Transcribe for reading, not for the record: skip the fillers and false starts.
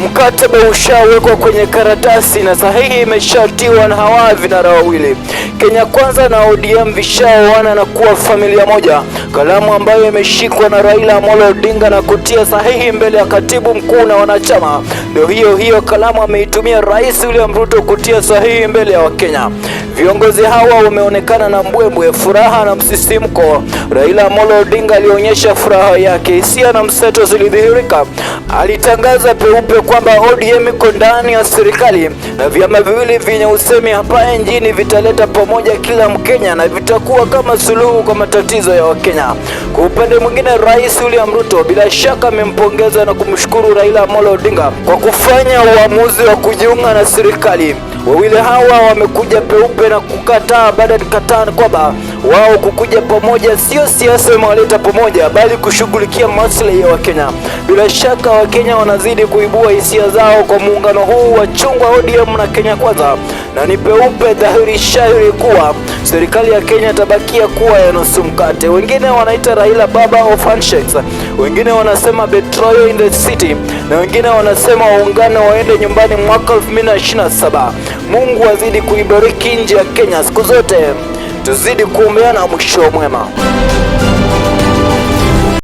Mkataba ushawekwa kwenye karatasi na sahihi imeshatiwa na hawa vinara wawili. Kenya Kwanza na ODM vishaoana na kuwa familia moja. Kalamu ambayo imeshikwa na Raila Amolo Odinga na kutia sahihi mbele ya katibu mkuu na wanachama, ndio hiyo hiyo kalamu ameitumia Rais William Ruto kutia sahihi mbele ya Wakenya. Viongozi hawa wameonekana na mbwembwe, furaha na msisimko. Raila Amolo Odinga alionyesha furaha yake, hisia na mseto zilidhihirika. Alitangaza peupe kwamba ODM iko ndani ya serikali na vyama viwili vyenye usemi hapa nchini vitaleta pamoja kila Mkenya na vitakuwa kama suluhu kwa matatizo ya Wakenya. Kwa upande mwingine, Rais William Ruto bila shaka amempongeza na kumshukuru Raila Amolo Odinga kwa kufanya uamuzi wa kujiunga na serikali. Wawili hawa wamekuja peupe na kukataa baada ya kukataa kwamba wao kukuja pamoja sio siasa imewaleta pamoja, bali kushughulikia maslahi ya Wakenya. Bila shaka Wakenya wanazidi kuibua hisia zao kwa muungano huu wa chungwa ODM na Kenya Kwanza, na ni peupe dhahiri shahiri kuwa serikali ya Kenya itabakia kuwa ya nusu mkate. Wengine wanaita Raila baba of handshakes, wengine wanasema betrayal in the city, na wengine wanasema waungane waende nyumbani mwaka 2027. Mungu azidi kuibariki nchi ya Kenya siku zote, tuzidi kuombeana mwisho mwema.